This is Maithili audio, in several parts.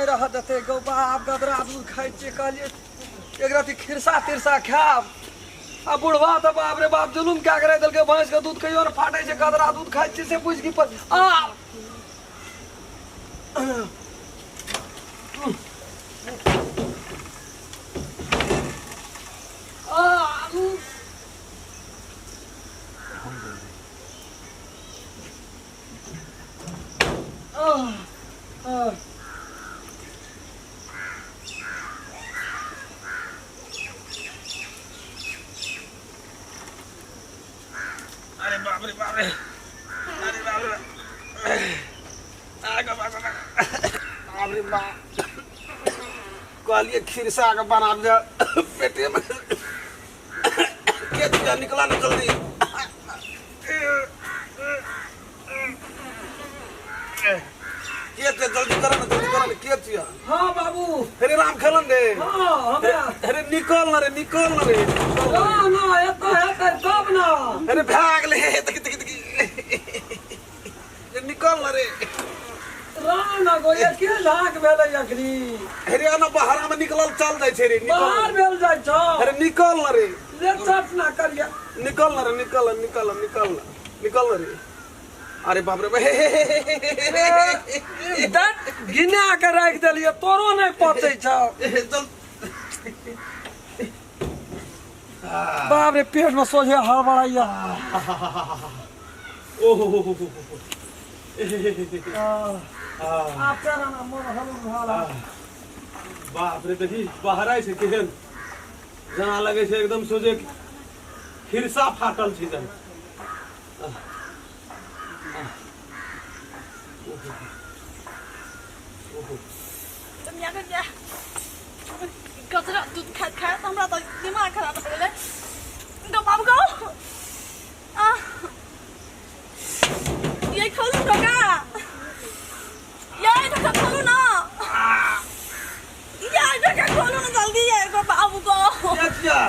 रह देतै गौ बाप। गदरा दूध खाइ छियै, कहलियै एक रति खिरसा तिरसा खायब। आ बुढ़वा तऽ बाप रे बाप जुलुम कए के राखि देलकै। भैंसके दूध कहियो ने फाटै छै, गदरा दूध खाइ छियै से बुझि पर आ अरे बाप रे बाप रे, अरे बाप रे, आगे बाप रे बाप रे बाप। कहलिए खीरसा के बना दे, पेटे में के दिया निकला ना जल्दी। के ते जल्दी कर ना, जल्दी कर ना, के छिया? हाँ बाबू। अरे राम खेलन रे। हाँ हमरा। अरे निकल ना रे, निकल ना रे। ना ना एतऽ हेतै तब ना। अरे भाग ले, देखी देखी देखी, निकल ना रे। राम ना गो, ये के झाँक भेलै अखनी? अरे ना बाहर में निकलल चल जाइ छै रे, निकल बाहर भेल जाइ छौ। अरे निकल ना रे। ले चट ना करिया। निकल ना रे, निकल निकल निकल निकल ना रे। अरे बाप रे, गिना के राखि देलियै, तोरो नहि पचै छौ। चल बाप रे, पेट में सोझे हड़बड़ाइया। ओहो आब केना ना मोन हलुक भऽ। बाप रे, देखी बहराइ छै केहन जेना लगै छै, एकदम सोझे खिरसा फाटल छै जेना। कनिया, कचरा दूध खाइत खाइत हमरा तऽ दिमाग खराब भऽ गेलै गौ बाबू गौ। आ ये खोलू टका, ये टका खोलू ना, ये टका खोलू ना जल्दी, ये गो बाबू गौ। के छियै?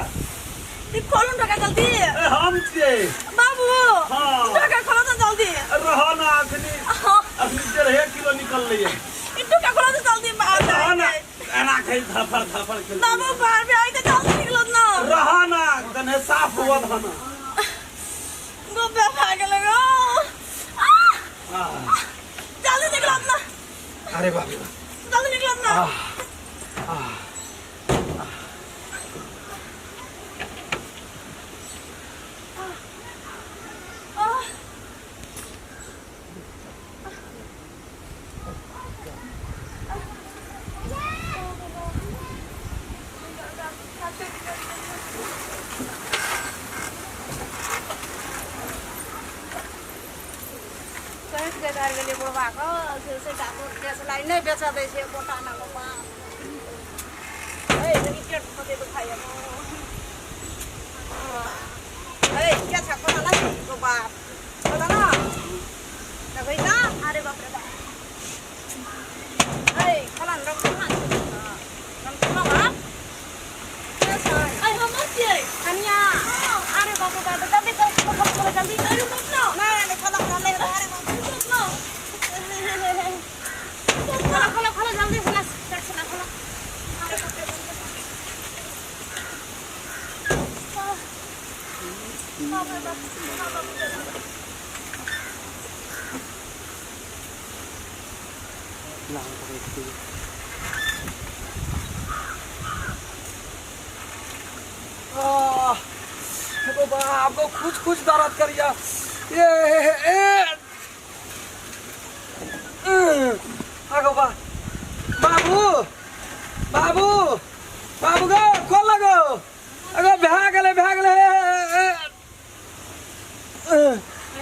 ई खोलू टका जल्दी। ए, हम छियै बाबू। हाँ। टका खोलो ना जल्दी। रह ना, अखनी अखनी 1.5 किलो निकललै। ई टका खोलो ना जल्दी, बाहर रह ना। जाए। एना खै धड़फड़ धड़फड़ खेल। बाबू, बाहर में आई तो जल्दी निकलो ना। रह ना, कने साफ हुआ धना। गोबे भागे लगो। जल्दी निकलो ना। अरे बाप रे बाप। जल्दी निकलो ना। आह। आह। कहैत बेकार गेलियै बुढ़बाके से से दूध बेचलाई नहि बेचऽ दै छै गोटा ना गोपा। ए देखी पेट कते दुखाइए। ए क्या छ, कोना लागि गो बाप, बोला ना देखै त। अरे बाप रे बाप। ए खोला न, रंग खोला न, रंग खोला बाप। के छ? अरे हमर छियै। कनिया, अरे बाप रे बाप, जल्दी कर, खोलो खोलो जल्दी। अरे बाप ना। नहीं नहीं, खोलो खोलो, नहीं, अरे बाप। बाप ना। खोलो खोलो खोलो जल्दी खोला, चट से ना खोलो। अरे बाप रे बाप। बाप रे बाप, बाप रे बाप। आह, गो बाप गो, खुच खुच दर्द करिया। ए ए आगो बा। बाबू बाबू बाबू गो, खोल लगो। अगो भए गेलै, भए गेलै।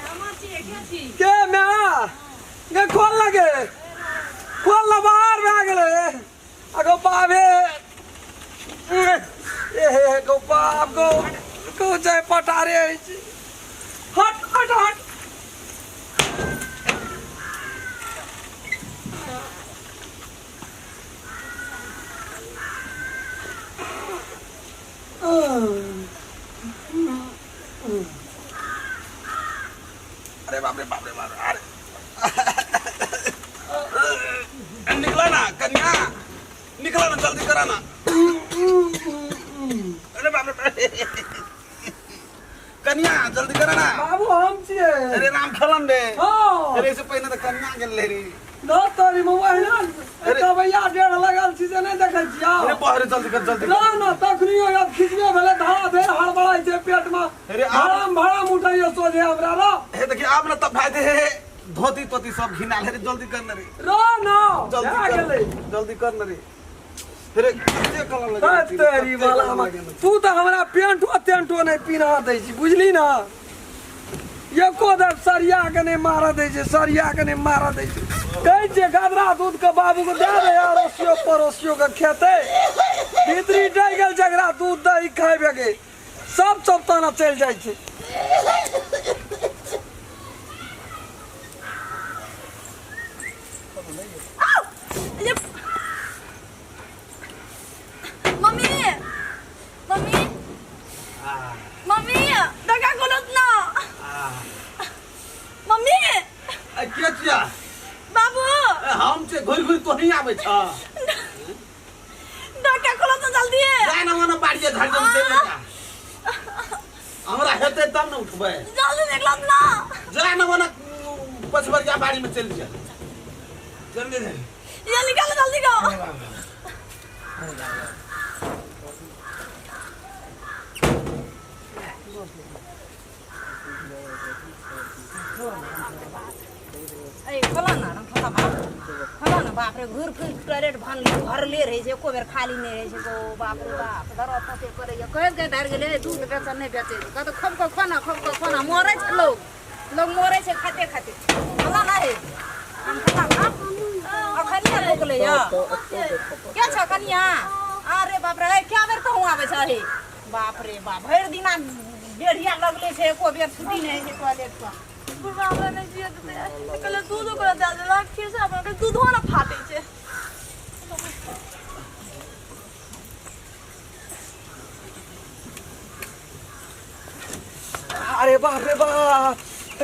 हमर छियै, के छी? के माय गे, खोल लगे, खोल ल, बाहर भए गेलै। अगो बाबे, ए हे गो बाप गो गो, जाय पटारे अछि। हट हट हट। अरे बाप रे बाप रे बाप रे। अरे निकला ना कन्या। कनिया जल्दी कर ना। बाबू हम छियै। अरे राम खेलन रे। हाँ। अरे से पहिने तऽ कनिया गेल रहे रे। न तोरी मुँह एहिना अरे। कबैया डेढ़ लगल छी से नहि देखै छियै। अरे बाहर जल्दी कर जल्दी कर। ना ना तखनियो जब खिचबे भेलै धड़ा धड़ हड़बड़ाइ छै पेट में। अरे आब- भड़म भड़म उठैया सोझे हमरा र। हे देखिए आप ना तब भाई दे हे धोती तोती सब घिना ले रे जल्दी कर न रे। र ना जल्दी भए कर गेलै। जल्दी कर न रे। अरे कते कलर लगे तेरी वाला में तू तऽ हमरा पेंटो तेंटो नहि पिन्हा दै छी बुझली ना। एको दर सरिया के नहि मारऽ दै छै, सरिया के नहि मारऽ दै छै। कहै छियै गदरा दूध के बाबू के दए दे अड़ोसियो पड़ोसियो के खेतै। भीतरी डहि गेल जकरा दूध दही खाइबे के सब चौताना चलि जाइ छै। ये मम्मी मम्मी मम्मी दगा खोलत ना। मम्मी के छिया? बाबू हम छे घुरि घुरि तोही आबै छ। दगा खोलत ना जल्दी। जाय ना मने बाड़िए झाड़ जम चलि जा। हमरा हेतै तब ने उठबै। जल्दी निकलत ना। जाय ना मने पछबरिया बाड़ी में चलि जा। जल्दी जा। ये निकाल जल्दी गो। ए खोला ना रंग खोला बाप खोला ना बाप रे घूर फिर टॉयलेट भन भरले रहे छै एको बेर खाली नहि रहै छै गो बाप रे बाप धरो फसे करैया कहै के धर गेलै दूध बेचन नहि बेचै छै कहत खब के खाना खब के खाना मरै छै लोग लोग मरै छै खाते खाते। खोला ना रे हम खोला बाप अखन ने रोकले या के छ कनिया? अरे बाप रे क्या बेर कहूँ आबै छ हे बाप रे बाप भरि दिना डेढ़िया लगले छै एको बेर छुट्टी नहि होइ छै टॉयलेट पर। बुढ़वा हमरा नहि जियऽ देतै। कहलै दूध ओकरा दए देलक खीरसा बना कऽ दूधो ने फाटै छै। अरे बाप रे बाप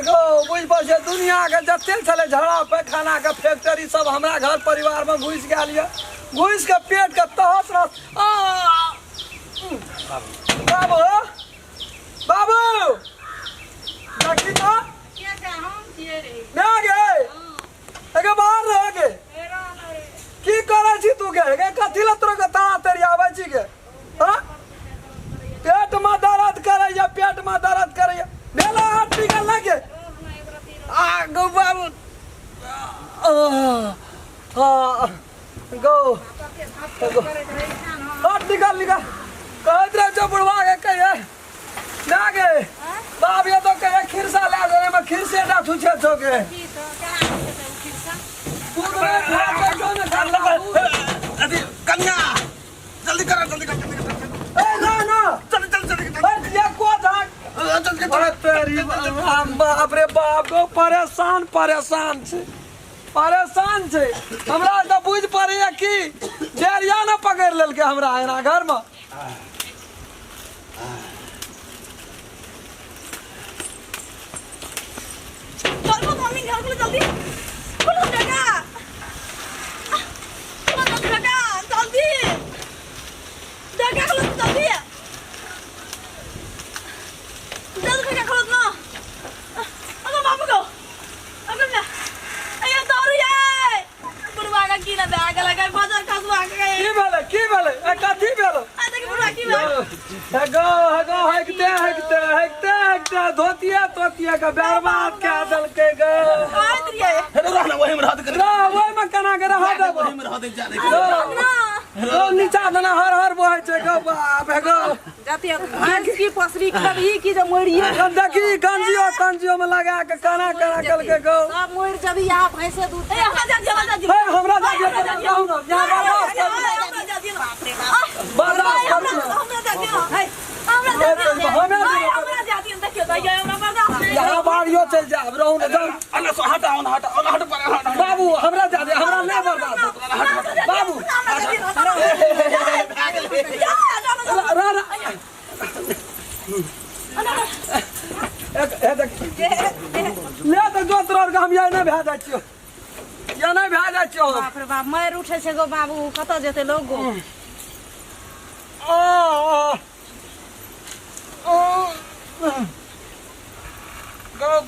गो बुझि पड़ै छै दुनिया के जते छलै झगड़ा पैखाना के फैक्ट्री सब हमरा घर परिवार में घुसि गेल यऽ। घुसि के पेट के तहस नहस। आ बाबू बाबू देखी तऽ के छै हम छियै रे। ना गे एगे बाहर रह गे। की करै छी तू गे? गे कथी लए तोरा के ताड़ा ताड़ी आबै छी गे? हाँ पेट में दर्द करैया पेट में दर्द करैया भेला हाथ निकल ना गे। आ गो बाबू हाँ गो हाथ निकाल निकाल कहैत रहै छौ बुढ़वा के कहिए ना गे बाप ये तो कहिए खिरसा लै देने में खिरसे टा छुछे छौ गे। की तऽ केना खेतै ओ खिरसा? दूध रे खा के छौ ने खा दूध। अरे कनिया जल्दी कर जल्दी कर जल्दी कर। ए ना ना चल चल जल्दी कर अरे ये को झाक जल्दी कर। अरे तेरी बाप रे बाप गो परेशान परेशान छै परेशान छै हमरा तऽ बुझि पड़ैया कि डेरिया ने पकड़ि लेलकै हमरा एना घर में। चल मम्मी घर खोलो जल्दी खोलो जगह खोलो जगह जल्दी जगह खोलो जल्दी जल्दी जगह खोलो ना। अगर बाबू को अगर ना अये दौड़ जाए बुढ़वा का की ना बैग लगा बाजार खसवा के। की भेलै की भेलै ए कथी भेलै? आ देख बुढ़वा की भेलै। हेगो हेगो हेगते हेगते हेगते हेगते धोतिया तोतिया के बर्बाद कए देलकै गे। आइत रहिए अरे रह ना वही में रह दे रह ओहि में केना के रह देबो? वही में रह दे जा रे। गो नीचा देना हर हर बहै छै गो बाप हे गो। जते भैंस की पसरी खेबही की जे मरिये। देखी गंजियो तंजियो में लगा के केना केना केलकै गो। सब मरि जबी यहाँ भैंसे दूध। ए हमरा जा दियो हमरा जा दियो। हे हमरा जा दियो रहू ना यहाँ बर्दाश्त कर हमरा जा दियो बाप रे बाप बर्दाश्त कर हमरा जा दियो हमरा जा दियो हमरा जा दियो देखियो भैया हमरा बर्दाश्त नहीं। यहाँ बाड़ियो चलि जाब रहू ना जाउ। अरे सो हटा हटा हटा हट पर हट। बाबू हमरा जा दे हमरा नहि बर्दाश्त होत। बाबू रह रह एक हे देख ले तऽ जो तोरा आरके हम यहाँ नहि भए जाइ छियौ यहाँ नहि भए जाइ छियौ हम। बाप रे बाप मारि उठै छै गो बाबू कतऽ जेतै लोग गो। आ आ आ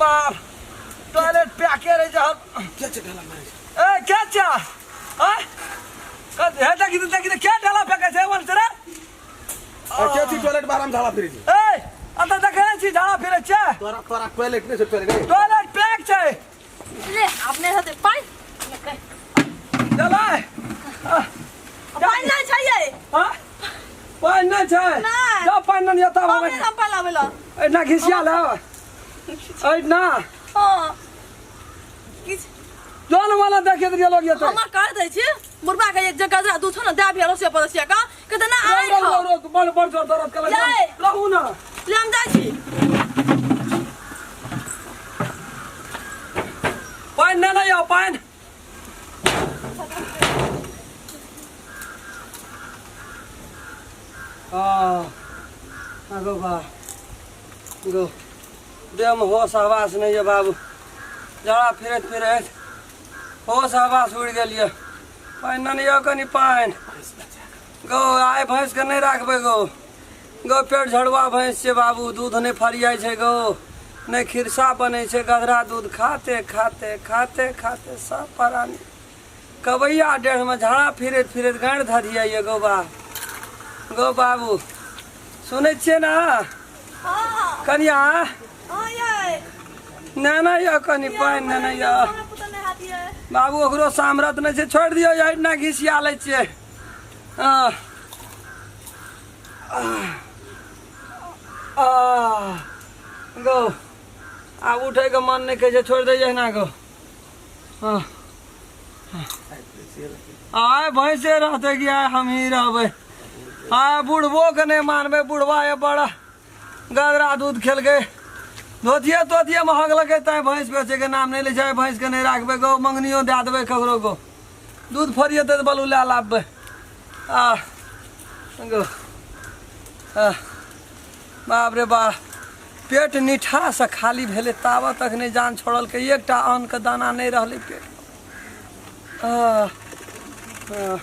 बाप टॉयलेट पैके रहे छै के छै ढाला मारै छै? ए के छै आय हे देखी देखी के ढाला फेकै छै वन रे आ के छी टॉयलेट बाहर में झाड़ा फिरै छै? ए अतऽ देखै नहि छी झाड़ा फिरै छै तोरा तोरा टॉयलेट नहि छै टॉयलेट रे। टॉयलेट पैक छै ले अपने हेतै पानि चलै पानि नहि छै यै हाँ पानि नहि छै नहि। जा पानि नहि एतऽ हम आबै नहि हम पानि लाबै लए एहिना घिसिया ले एहिना हँ किछु जौन वाला देखे तऽ लोग एतऽ हमर कर दै छी बुढ़बा के जे गजरा दूध छौ ने दए भी रसिया पड़ोसिया का कहते ना आइ रोक खाओ रोक रोक बड़ बड़ जोर दर्द कलक जाय। रहू ना ले हम जाइ छी पानि नहि नहि आउ पानि हाँ आगो बा गो देहमे होश हवास नहि यऽ बाबू जरा फिरैत फिरैत होश हवास उड़ि गेल यऽ पानि नहि यऽ कनि पानि गौ आइ भैंसके नहि राखबै गौ गौ पेट झड़ुआ भैंस छै बाबू दूध नहि फरियाइ छै गौ नहि खिरसा बनै छै गधरा दूध खाते खाते खाते खाते सब परानी कबैया डेढ़मे झाड़ा फिरैत फिरैत गाँड़ि धधियाइए गौ बा गौ बाबू सुनै छियै ने हँ कनिया हँ यै नेने यऽ कनि पानि नेने यऽ हमरा पुतहु नहि हाथ यै बाबू ओकरो सामरत नहि छै छोड़ि दियौ एहिना घिसिया लै छियै हँ आ गौ आब उठैके मन नहि कहै छै छोड़ि दैयै एहिना गौ हँ आइ भैंसे रहतै कि आइ हमही रहबै आइ बुढ़बोके नहि मानबै बुढ़बा ये बड़ा गदरा दूध खेलकै धोतिए तोतिए महग लगै तैँ भैंस बेचैके नाम नहि लै छै आइ भैंसके नहि राखबै गौ मङ्गनियो दए देबै ककरो गौ दूध फरिएतै तऽ बलू लए लाबबै आ गौ आ बाप रे बाप पेट निठासँ खाली भेलै ताबत तक नहि जान छोड़लकै एकटा अन्नके दाना नहि रहलै पेट आ, आ।